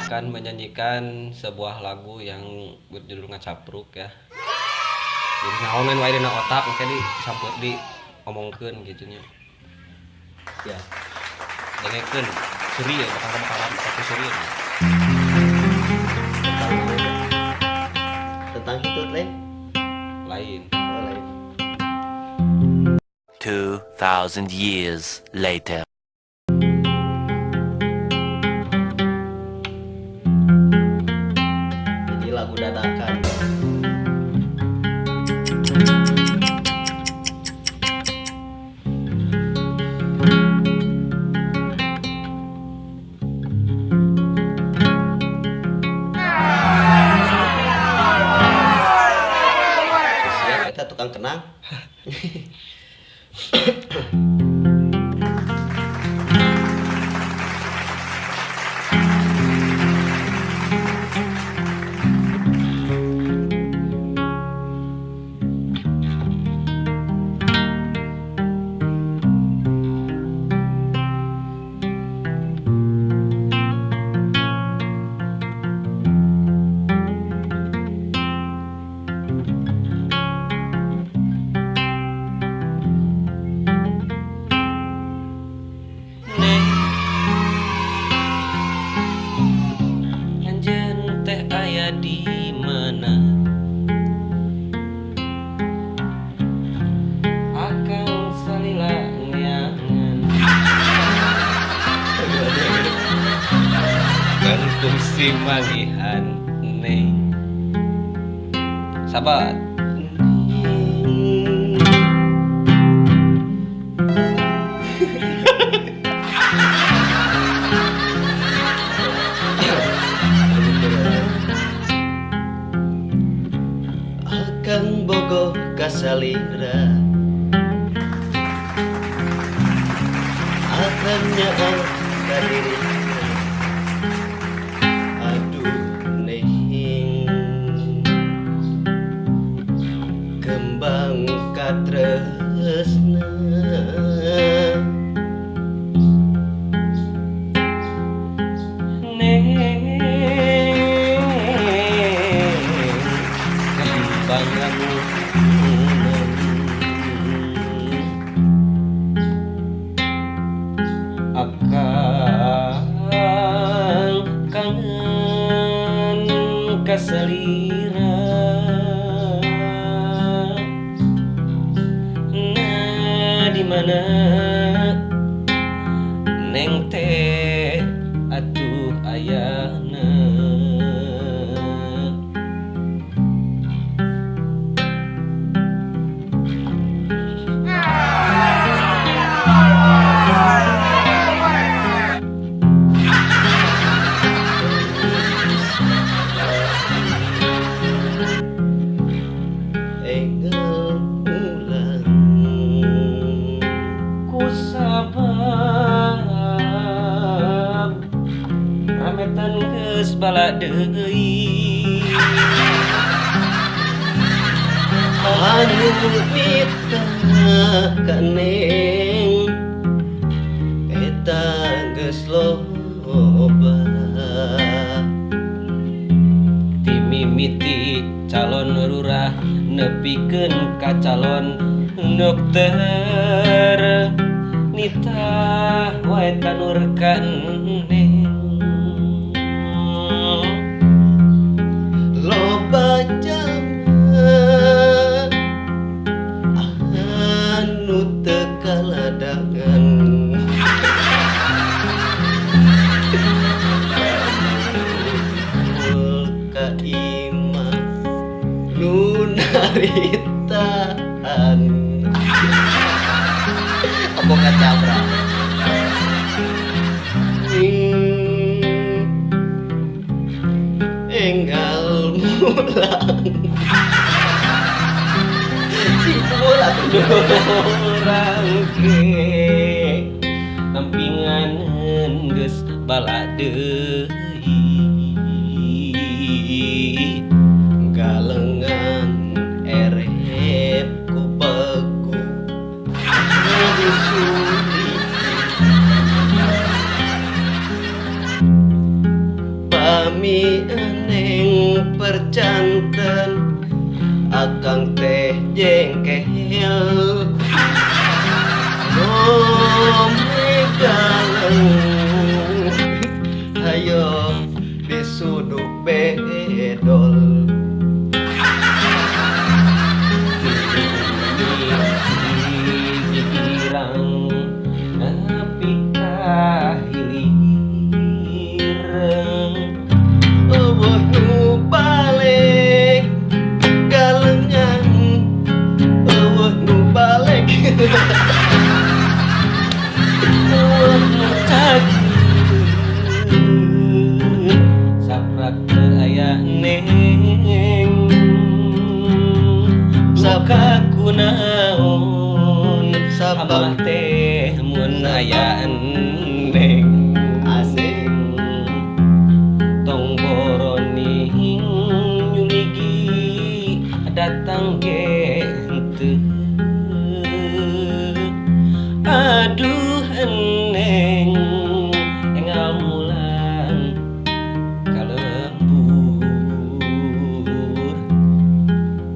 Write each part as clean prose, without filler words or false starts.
akan menyanyikan sebuah lagu yang berjudul Ngacapruk ya. Jadi naonan wae dina otak engke di sampeu di omongkeun gitu nya. Ya. Dengekeun seuri ya bakal bakalan tapi seuri ya. Tentang naon? Tentang hitut lain? Lain. Oh, lain. 2,000 years later. Jadi lagu dadakan. Siap eta tukang kenang. Neng, anjeun teh aya di mana? Akang salila neangan. Kan kungsi manggihan neng. Sabat. Neng. Akang bogoh kasalira, akang nyaah ka dirina. Aduh neng, kembang katresna. Neng, kembang lamunan. Akang kangen kasalira. Nah, di mana neng teh atuh ayana? Enggal ulang. Ku sabab rametan geus bala deui. Anu nitah ka neng eta geus loba. Ti mimiti calon lurah nepikeun ka calon dokter, nitah wae tanur ka neng. Loba jalma anu teu kaladangan. Ka imah nu naritaan. Apa kacabra? Enggal mulang. Si mulang. Urang ge nampingan geus bala deui. Galengan erep ku begu disuri. Upami eneng percanten akang teh jengkel Nome galeng ayo disuduk bedol Girang nepi ka hilir Eueuh nu balik galengan eueuh nu balik Eueuh nu cageun saprak teu aya neng Saka kunaon Sabab. Abah teh mun aya neng Asik. Tong boroning nyuligi datang ge henteu. Aduh eneng engal mulang ka lembur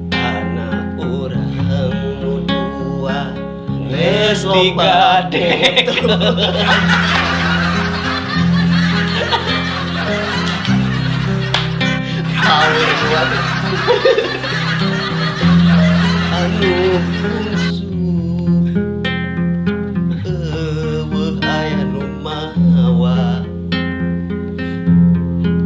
Anak urang nu dua geus geus loba digadek. Power dua tuh. Anu bungsu eueuh aya nu mawa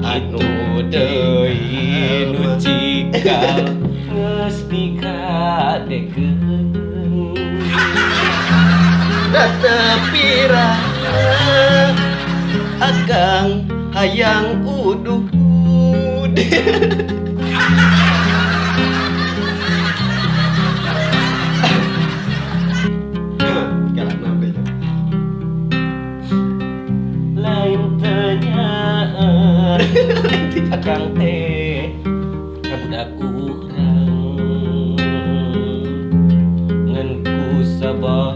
Anu deui nu cikal geus digadekeun. Da teu pira akang hayang udud. Galak naon deui. Lain teu nyaeur akang teh ka budak urang ngan ku sabab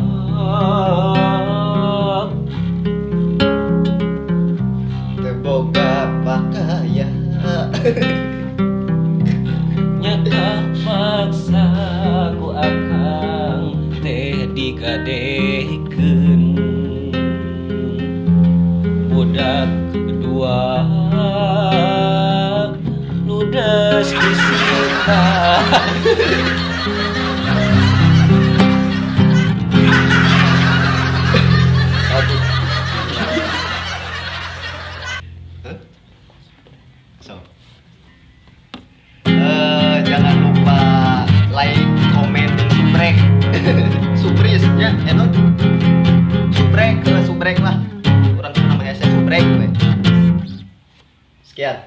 Teu boga pakaya nya kapaksa ku akang teh digadekeun budak dua ludes disita. Aduh. Hah? So. Jangan lupa like, komen, dan subrek. Subris ya, enot. Subrek, subrek lah. Orang namanya saya subrek we. Sekian.